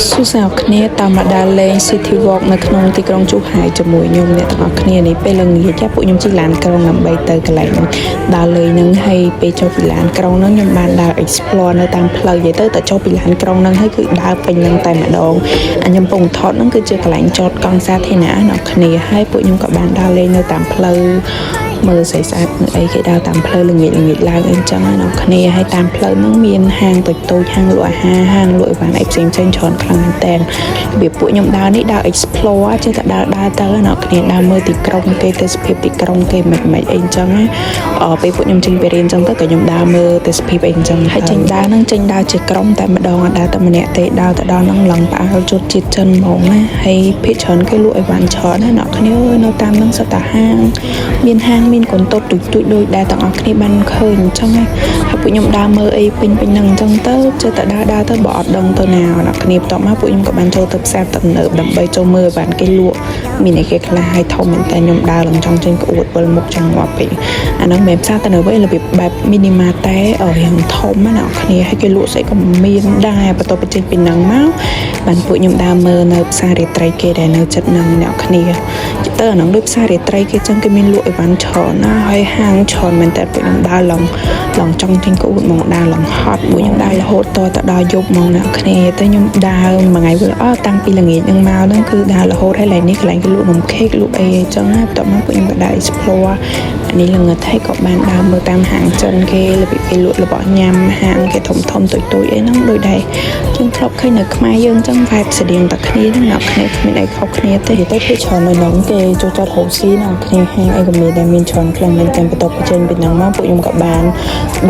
សួស្តីអ្នកគ្នាតាមមកដើរលេង City Walk នៅក្នុងទីក្រុងជូហៃជាមួយខ្ញុំអ្នកទាំងអស់គ្នានេះពេលល្ងាចចាពួកខ្ញុំជិះឡានក្រុងដើម្បីទៅកន្លែងដើរលេងហ្នឹងហើយពេលចុះពីឡានក្រុងហ្នឹងខ្ញុំបានដើរ explore នៅតាមផ្លូវនិយាយទៅតែចុះពីឡានក្រុងហ្នឹងហើយគឺដើរពេញហ្នឹងតែម្ដងអញខ្ញុំពងថតហ្នឹងគឺជាកន្លែងចតកង់សាធារណៈអ្នកគ្នាហើយពួកខ្ញុំក៏បានដើរលេងនៅតាមផ្លូវមើលស្អាតស្អាតមើលអីគេដើរតាមផ្លូវល្ងាចល្ងាចឡើងអីចឹងណាអ្នកគ្នាហើយតាមផ្លូវហ្នឹងមានហាងតូចតូចហាងលក់អាហារហាងលក់អីវ៉ាន់អីផ្សេងផ្សេងច្រើនខ្លាំងមែនតើរបៀបពួកខ្ញុំដើរនេះដើរ explore ចេះតែដើរដើរទៅអ្នកគ្នាដើរមើលទីក្រុងគេទេសភាពទីក្រុងគេមិនមិនអីចឹងណាអពេលពួកខ្ញុំចេញពីរៀនចឹងទៅក៏ខ្ញុំដើរមើលទេសភាពអីចឹងហើយចេញដើរហ្នឹងចេញដើរជាក្រុមតែម្ដងអត់ដើរតែម្នាក់ទេដើរទៅដល់ហ្នឹងឡើងផ្អើលជុតជាតិចិនហ្មងណាហើយភាគច្រើនគេលក់អីវ៉ាន់ច្រើនណាអ្នកគ្នាអើយនៅតាមហ្នឹងសុទ្ធតែហាងមានហាងមានកន្ទត់ទូចទូចដូចដែលទាំងអស់គ្នាបានឃើញអញ្ចឹងណាហើយពួកខ្ញុំដើរមើលអីពេញពេញហ្នឹងអញ្ចឹងទៅចេះតែដើរដើរទៅបើអត់ដឹងទៅណាអ្នកគ្នាបន្ទាប់មកពួកខ្ញុំក៏បានចូលទៅផ្សារទំនើបដើម្បីចូលមើលបានគេលក់មានអីគេខ្លះហើយធំមែនតើខ្ញុំដើរឡើងចង់ចេញក្អួតវិលមុខចង់ងាប់ពេកអាហ្នឹងមិនមែនផ្សារទំនើបទេរបៀបបែប mini-mart តែរៀងធំណាអ្នកគ្នាហើយគេលក់ស្អីក៏មានដែរបន្ទាប់ពីចេញពីហ្នឹងមកបានពួកខ្ញុំដើរមើលនៅផ្សាររាត្រីគេដែលនៅចិត្តហ្នឹងអ្នកគ្នាទៅអាហ្នឹងដូចផ្សាររាត្រីគេចឹងគេមានលក់អីវ៉ាន់ច្រើនណាហើយហាងច្រើនមែនតើពួកខ្ញុំដើរឡើងឡើងចង់ចេញក្អួតមកដើរឡើងហត់ពួកខ្ញុំដើររហូតតទៅដល់យប់ហ្មងអ្នកគ្នាទៅខ្ញុំដើរមួយថ្ងៃវិញអស់តាំងពីល្ងាចហ្នឹងមកហ្នឹងគឺដើររហូតហើយកន្លែងនេះកន្លែងគេលក់នំខេកលក់អីអញ្ចឹងណាបន្ទាប់មកពួកខ្ញុំក៏ដើរ explore អានេះល្ងឹតហើយក៏បានដើរមើលតាមហាងចិនគេរបៀបគេលក់របស់ញ៉ាំហាងគេធំធំតូចតូចអីហ្នឹងដូចដែរយើងធ្លាប់ឃើញនៅខ្មែរយើងអញ្ចឹង vibe ស្តៀងតែគ្នាហ្នឹងអ្នកគ្នាគ្មានអីខុសគ្នាទេទៅភាគច្រើននៅហ្នឹងគេចូលចិត្តរកស៊ីអ្នកគ្នាហាងអីក៏មានដែរមានច្រើនខ្លាំងមែនទែនបន្ទាប់ពីចេញពីហ្នឹងមកពួកខ្ញុំក៏បាន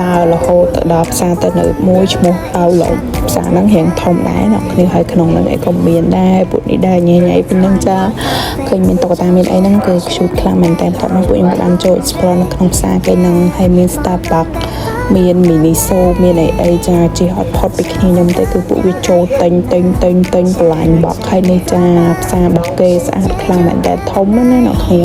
ដើររហូតទៅដល់ផ្សារទៅនៅមួយឈ្មោះអៅឡុងផ្សារហ្នឹងរៀងធំដែរអ្នកគ្នាហើយក្នុងហ្នឹងអីក៏មានដែរពួកនេះដែរញ៉ៃញ៉ៃពីហ្នឹងចាឃើញមានតុក្កតាមានអីហ្នឹងគឺ cute ខ្លាំងមែនទែនបន្ទាប់មកពួកខ្ញុំក៏បានចូល explore នៅក្នុងផ្សារគេហ្នឹងហើយមាន Starbucks មាន Miniso មានអីអីចាជិះអត់ផុតពីគ្នាខ្ញុំទេគឺពួកវាចូលទិញទិញទិញទិញបន្លាញ់បក់ហើយនេះចាផ្សាររបស់គេស្អាតខ្លាំងមែនតើធំណាស់អ្នកគ្នា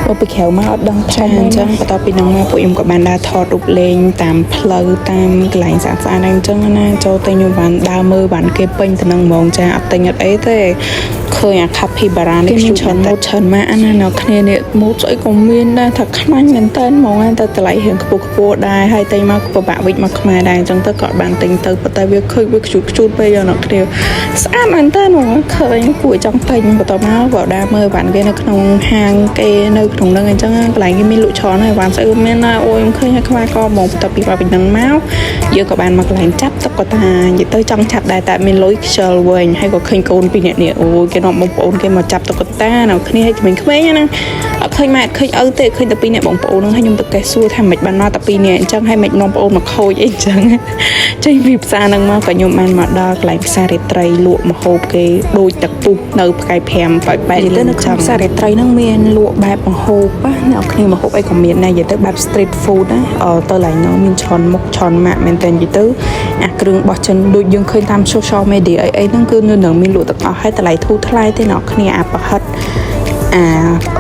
មកពីក្រៅមកអត់ដឹងធំអញ្ចឹងបន្ទាប់ពីហ្នឹងមកពួកខ្ញុំក៏បានដើរថតរូបលេងតាមផ្លូវតាមកន្លែងស្អាតស្អាតអញ្ចឹងណាចូលទិញខ្ញុំបានដើរមើលបានគេពេញទៅនឹងហ្មងចាអត់ទិញអត់អីទេឃើញអា capybara នេះមានច្រើនម៉ូតច្រើនម៉ាកណាអ្នកគ្នានេះម៉ូតស្អីក៏មានដែរថាខ្នាញ់មែនតើហ្មងតែតម្លៃរៀងខ្ពស់ខ្ពស់ដែរហើយទិញមកពិបាកវិចមកខ្មែរដែរអញ្ចឹងទៅក៏អត់បានទិញទៅប៉ុន្តែវាឃើញវាខ្ជូតខ្ជូតពេកអ្នកគ្នាស្អាតមែនតើហ្មងឃើញគួរចង់ទិញបន្ទាប់មកក៏ដើរមើលបានគេនៅក្នុងហាងគេនៅក្នុងហ្នឹងអញ្ចឹងកន្លែងគេមានលក់ច្រើនហើយបានស្អីក៏មានដែរអូយខ្ញុំឃើញហើយខ្វះកហ្មងបន្ទាប់ពីមកពីហ្នឹងមកយើងក៏បានមកកន្លែងចាប់តុក្កតានិយាយទៅចង់ចាប់ដែរតែមានលុយខ្ជិលវិញហើយក៏ឃើញកូនពីរនាក់នេះអូយគេនាំបងប្អូនគេមកចាប់តុក្កតានៅគ្នាឲ្យក្មេងៗណាអត់ឃើញម៉ែអត់ឃើញឪទេឃើញតែពីរនាក់បងប្អូនហ្នឹងហើយខ្ញុំទៅកេះសួរថាមិនបានមកតែពីរនាក់អញ្ចឹងហើយមិននាំបងប្អូនមកខូចអីអញ្ចឹងចេញពីផ្សារហ្នឹងមកក៏ខ្ញុំបានមកដល់កន្លែងផ្សាររាត្រីលក់ម្ហូបគេដូចទឹកពុះនៅផ្កាយ5ប៉ោយប៉ែតទៅនៅក្នុងផ្សាររាត្រីហ្នឹងមានលក់បែបម្ហូបណាអ្នកគ្នាម្ហូបអីក៏មានដែរនិយាយទៅបែប street food ណាអឺទៅឡែងហ្នឹងមានច្រើនមុខច្រើនម៉ាកមែនតើនិយាយទៅអាគ្រឿងរបស់ចិនដូចយើងឃើញតាម social media អីអីហ្នឹងគឺនៅនឹងមានលក់ទាំងអស់ហើយតម្លៃធូរថ្លៃទេអ្នកគ្នាអាប្រហិតអា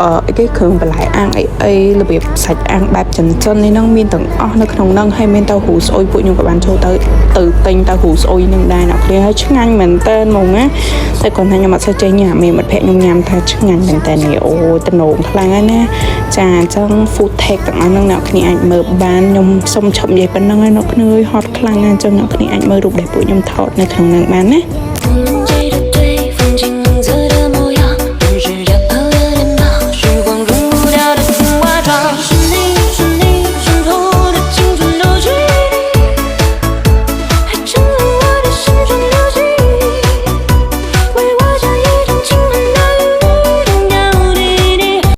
អឺអីគេគ្រឿងបន្លែអាំងអីអីរបៀបសាច់អាំងបែបចិនចិននេះហ្នឹងមានទាំងអស់នៅក្នុងហ្នឹងហើយមានតៅហ៊ូស្អុយពួកខ្ញុំក៏បានចូលទៅទៅទិញតៅហ៊ូស្អុយហ្នឹងដែរអ្នកគ្នាហើយឆ្ងាញ់មែនតើហ្មងណាតែគាត់ថាខ្ញុំអត់សូវចេះញ៉ាំមានមិត្តភក្តិខ្ញុំញ៉ាំថាឆ្ងាញ់មែនតើនេះអូយតំណងខ្លាំងហើយណាចាអញ្ចឹង food tag ទាំងអស់ហ្នឹងអ្នកគ្នាអាចមើលបានខ្ញុំសុំឈប់និយាយប៉ុណ្្នឹងហើយអ្នកគ្នាហត់ខ្លាំងណាស់អញ្ចឹងអ្នកគ្នាអាចមើលរូបដែលពួកខ្ញុំថតនៅក្នុងហ្នឹងបានណា។